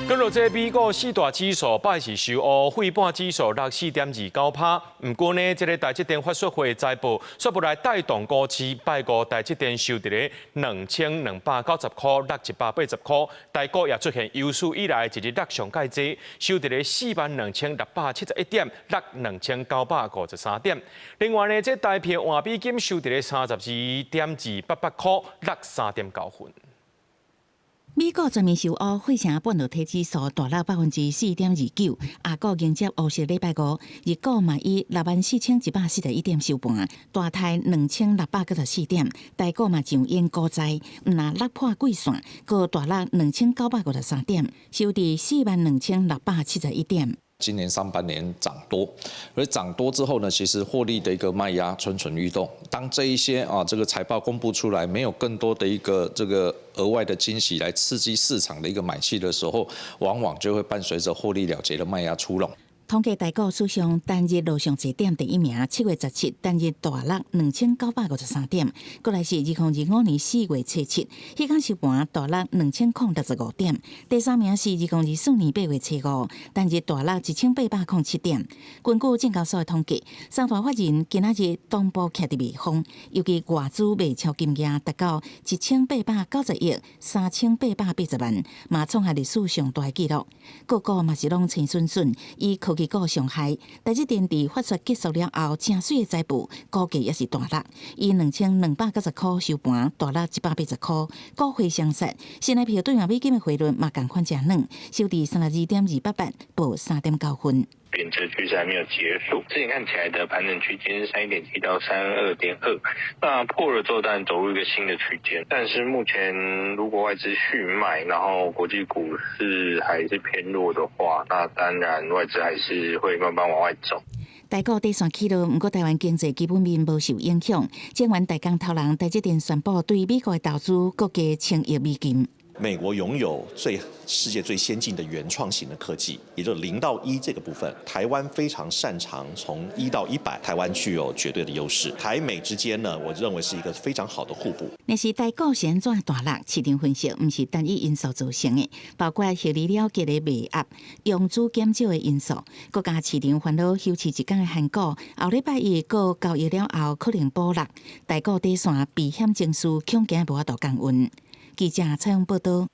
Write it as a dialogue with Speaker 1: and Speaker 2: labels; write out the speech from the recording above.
Speaker 1: 跟落這美股四大指數拜四收烏，費半指數落4.29趴。毋過呢，這个台積電法說會財報，煞無來帶動股市，拜五台積電收佇咧2290塊，落180塊。台股也出現有史以來一日落上蓋濟，收佇咧42,671點，落2953點。另外呢，這台幣換美金收佇咧32.288塊，落3.9分。
Speaker 2: 美股全面收烏，費城半導體指數大落4.29%，亞股迎接烏色禮拜五，日股嘛以64,141點收盤，大刣2694點，台股嘛上演股災，毋但落破季線，閣大落2953點，收佇42,671點。
Speaker 3: 今年上半年漲多，而漲多之後呢，其實獲利的一個賣壓蠢蠢欲動。當這一些啊這個財報公布出來，沒有更多的一個這個額外的驚喜來刺激市場的一個買氣的時候，往往就會伴隨着獲利了結的賣壓出籠。
Speaker 2: 統計台股史上單日落上濟點第一名，7月17單日大落2953點，過來是2025年4月初7，彼工收盤大落2065點。第三名是2024年8月初5，單日大落1807點。根據證交所的統計，三大法人今仔日同步徛佇賣方，尤其外資賣超金額達到1890億3880萬，嘛創下歷史上大紀錄。個股嘛是攏青筍筍，以科技股上害，台積電佇法說結束了後，誠媠的財報股價也是大落，以2290塊收盤，大落180塊，股匯雙殺。新台幣對美金的匯率嘛仝款誠軟，收佇32.288，報3.9分。
Speaker 4: 貶值趨勢還沒有結束，之前看起來的盤整區間是31.7到32.2，那破了之後當然走入一個新的區間，但是目前如果外資續賣，然後國際股市還是偏弱的話，那當然外資還是會慢慢往外走。
Speaker 2: 台股短線起落，毋過台灣經濟基本面無受影響。晶圓代工頭人台積電宣布對美國的投資閣加千億美金。
Speaker 5: 美國擁有最世界最先進的原創型的科技，也就是0到1這個部分，台灣非常擅長從1到100，台灣具有絕對的優勢。台美之間呢，我認為是一個非常好的互補。
Speaker 2: 若是台股是按怎大落，市場分析毋是單一因素造成的，包括獲利了結的賣壓、融資減少的因素，閣加市場煩惱休市一工的韓股，後禮拜一閣交易了後可能補落，台股短線避險情緒恐驚無法度降溫。記者採訪報導。